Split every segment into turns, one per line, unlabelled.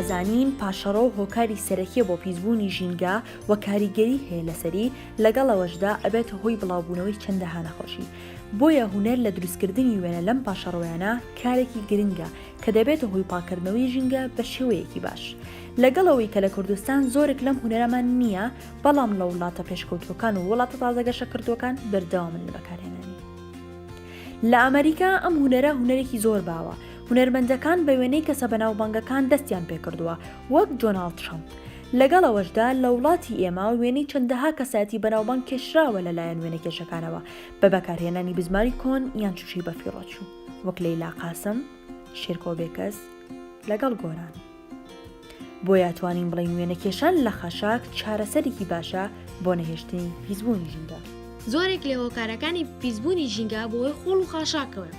ئەزانین پاشەڕۆ هۆکاری سەرەکیە بۆ پیسبوونی ژینگە و کاریگەری هەیە لەسەری، لەگەڵ ئەوەشدا ئەبێتە هۆی بڵاوبوونەوەی چەندەها نەخۆشی. بۆیە هونەر لە دروستکردنی وێنە لەم پاشەڕۆیانە کارێکی گرنگە کە دەبێتە هۆی پاککردنەوەی ژینگە بە شێوەیەکی باش. لەگەڵ ئەوەی کە لە کوردستان زۆرێک لەم هونەرەمان نییە، بەڵام لە وڵاتە پێشکەوتووەکان و وڵاتە تازە گەشەکردووەکان بەردەوامن لە بەکارهێنانی. لە ئەمەریکا ئەم هونەرە هونەرێکی زۆر باوە، هونەرمەندەکان بە وێنەی کەسە بەناوبانگەکان دەستیان پێکردووە وەک دۆناڵد ترەمپ. لەگەڵ ئەوەشدا لە وڵاتی ئێمە وێنەی چەندەها کەسایەتی بەناوبانگ کێشراوە لەلایەن وێنەکێشەکانەوە بە بەکارهێنانی بزماری کۆن یان شوشەی بەفیڕۆچوو وەک لەیلا قاسم، شێرکۆ بێکەس، لەگەڵ گۆران. بۆیە ئەتوانین بڵێین وێنەکێشان لە خاشاک چارەسەرێکی باشە بۆ نەهێشتنی پیسبوونی ژینگە.
زۆرێک لە هۆکارەکانی پیسبوونی ژینگە بەهۆی خۆڵ و خاشاکەوەیە.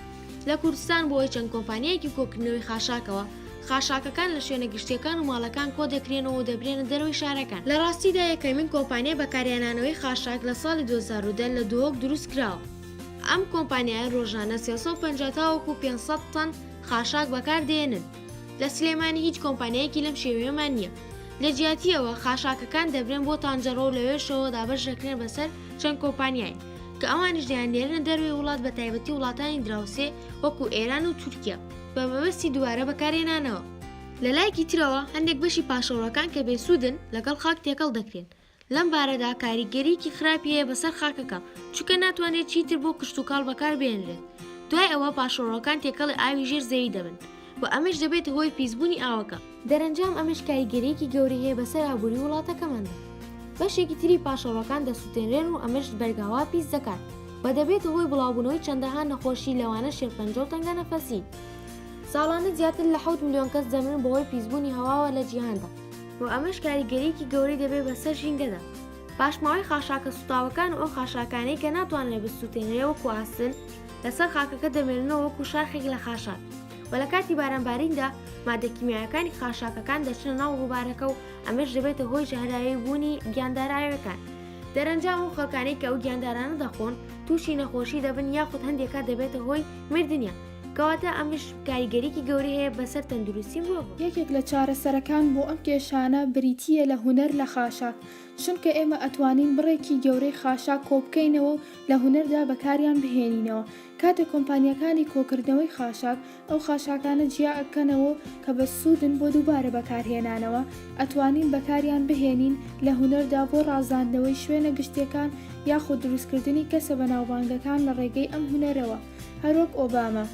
لە کوردستان بەهۆی چەند کۆمپانیایەکی کۆکردنەوەی خاشاکەوە، خاشاکەکان لە شوێنە گشتییەکان و ماڵەکان کۆدەکرێنەوە و دەبرێنە دەرەوەی شارەکان. لە ڕاستیدا یەکەمین کۆمپانیای بەکارهێنانەوەی خاشاک لە ساڵی 2010 لە دهۆک دروستکراوە. ئەم کۆمپانیایە ڕۆژانە 350 تاوەکو 500 تەن خاشاک بەکاردێنن. لە سلێمانی هیچ کۆمپانیایەکی لەم شێوەیەمان نییە. لە جیاتی ئەوە خاشاکەکان دەبرێن بۆ تانجەڕۆ و لەوێشەوە دابەش دەکرێن بەسەر چەند کۆمپانیایەک کە ئەوانیش دەیاننێرنە دەرەوەی وڵات بە تایبەتی وڵاتانی دراوسێ وەکو ئێران و تورکیا بە مەبەستی دووبارە بەکارهێنانەوە. لە لایەکی ترەوە هەندێک بەشی پاشەڕۆکان کە بێسوودن لەگەڵ خاک تێکەڵ دەکرێن لەم بارەدا کاریگەرییەکی خراپی هەیە بەسەر خاکەکە، چونکە ناتوانرێت چیتر بۆ کشتوکاڵ بەکاربهێنرێت. دوای ئەوە پاشەڕۆکان تێکەڵی ئاوی ژێر زەوی دەبن و ئەمەش دەبێتە هۆی پیسبوونی ئاوەکە. دەرەنجام ئەمەش کاریگەرییەکی گەورەی هەیە بەسەر ئابووری وڵاتەکەماندا. بەشێکی تری پاشەڕۆکان دەسوتێنرێن و ئەمەش بەرگەهەوا پیس دەکات و دەبێتە هۆی بڵاوبوونەوەی چەندەها نەخۆشی لەوانە شێرپەنجە و تەنگەنەفەسی. ساڵانە زیاتر لە حەوت ملیۆن کەس دەمرن بەهۆی پیسبوونی هەواوە لە جیهاندا. و ئەمەش کاریگەرییەکی گەورەی دەبێت بەسەر ژینگەدا. پاشماوەی خاشاکە سوتاوەکان و ئەو خاشاکانەی کە ناتوانرێت بسوتێنرێ وەکو ئاسن لەسەر خاکەکە دەمێننەوە وەکو شاخێک لە خاشاک و لە کاتی بارانباریندا مادە کیمیایەکانی خاشاکەکان دەچنە ناو ڕووبارەکە و ئەمەش دەبێتە هۆی ژەهراوی بوونی گیاندارە ئاویەکان. دەرەنجام ئەو خەڵکانەی کە ئەو گیاندارانە دەخۆن تووشی نەخۆشی دەبن یاخود هەندێک کات دەبێتە هۆی مردنیان. کەواتە ئەمەش کاریگەریی گەورەی هەیە بەسەر تەندروستی مرۆڤەوە.
یەکێک لە چارەسەرەکان بۆ ئەم کێشانە بریتییە لە هونەر لە خاشاک، چونکە ئێمە ئەتوانین بڕێکی گەورەی خاشاک کۆبکەینەوە و لە هونەردا بەکاریان بهێنینەوە، کاتێک کۆمپانیاکانی کۆکردنەوەی خاشاک ئەو خاشاکانە جیا ئەکەنەوە و کە بە سوودن بۆ دووبارە بەکارهێنانەوە، ئەتوانین بەکاریان بهێنین لە هونەردا بۆ ڕازاندنەوەی شوێنە گشتیەکان یاخود دروستکردنی کەسە بەناوبانگەکان لە ڕێگەی ئەم هونەرەوە. هەروەک ئۆباما،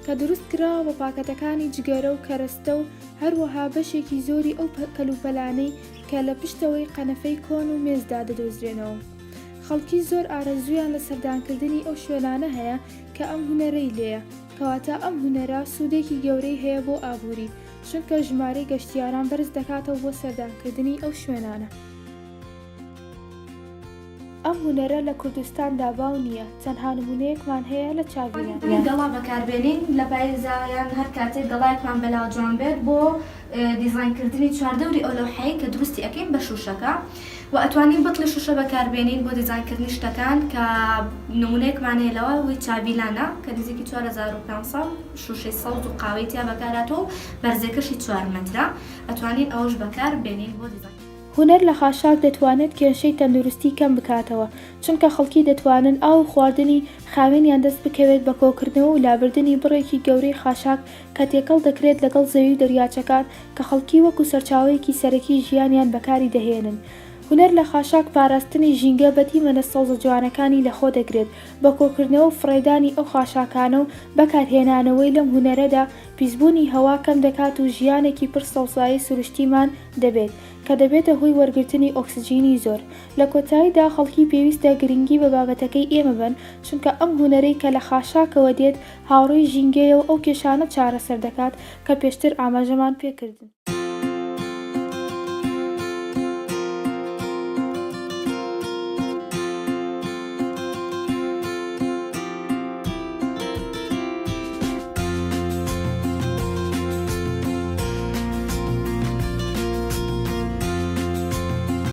کە دروست کراوە بە پاکەتەکانی جگەرە و کەرەستە و هەروەها بەشێکی زۆری ئەو کەلوپەلانەی کە لە پشتەوەی قەنەفەی کۆن و مێزدا دەدۆزرێنەوە. خەڵکی زۆر ئارەزوویان لە سەردانکردنی ئەو شوێنانە هەیە کە ئەم هونەرەی لێیە، کەواتە ئەم هونەرە سوودێکی گەورەی هەیە بۆ ئابووری، چونکە ژمارەی گەشتیاران بەرز دەکاتەوە بۆ سەردانکردنی ئەو شوێنانە. ئەم هونەرە لە کوردستاندا باو نییە، تەنها نموونەیەکمان هەیە لە چاڤیلان.
گەڵا بەکاربێنین لە پایزا یان هەر کاتێک گەڵایەکمان بەلاوە جوان بێت بۆ دیزاین کردنی چواردەوری ئەو لەوحەیەی کە دروستی ئەکەین بە شوشەکە و ئەتوانین بتڵی شوشە بەکاربێنین بۆ دیزاین کردنی شتەکان کە نمونەیەکمان هەیە لەوە هی چاڤیلانە کە نزیکی 4500 شوشەی سەوز و قاوەی تیا بەکارهاتووە و بەرزیەکەشی چوار مەترە ئەتوانین ئەوەش بەکاربێنین بۆ دیزاین
هونەر لە خاشاک دەتوانێت کێشەی تەندروستی کەم بکاتەوە، چونکە خەڵکی دەتوانن ئاو و خواردنی خاوێنیان دەست بکەوێت بە کۆکردنەوە و لابردنی بڕێکی گەورەی خاشاک کە تێکەڵ دەکرێت لەگەڵ زەوی و دەریاچەکان کە خەڵکی وەکو سەرچاوەیەکی سەرەکی ژیانیان بەکاری دەهێنن. هونەر لە خاشاک پاراستنی ژینگە بە دیمەنە سەوزە جوانەکانی لەخۆ دەگرێت بە کۆکردنەوە و فڕێدانی ئەو خاشاکانە و بەکارهێنانەوەی لەم هونەرەدا پیسبوونی هەوا کەم دەکات و ژیانێکی پڕ سەوزایی سروشتیمان دەبێت، کە دەبێتە هۆی وەرگرتنی ئۆکسجینی زۆر. لە کۆتاییدا خەڵکی پێویستە گرنگی بە بابەتەکەی ئێمە بەن، چونکە ئەم هونەرەی کە لە خاشاکەوە دێت هاوڕێی ژینگەیە و ئەو کێشانە چارەسەر دەکات کە پێشتر ئاماژەمان پێکردن.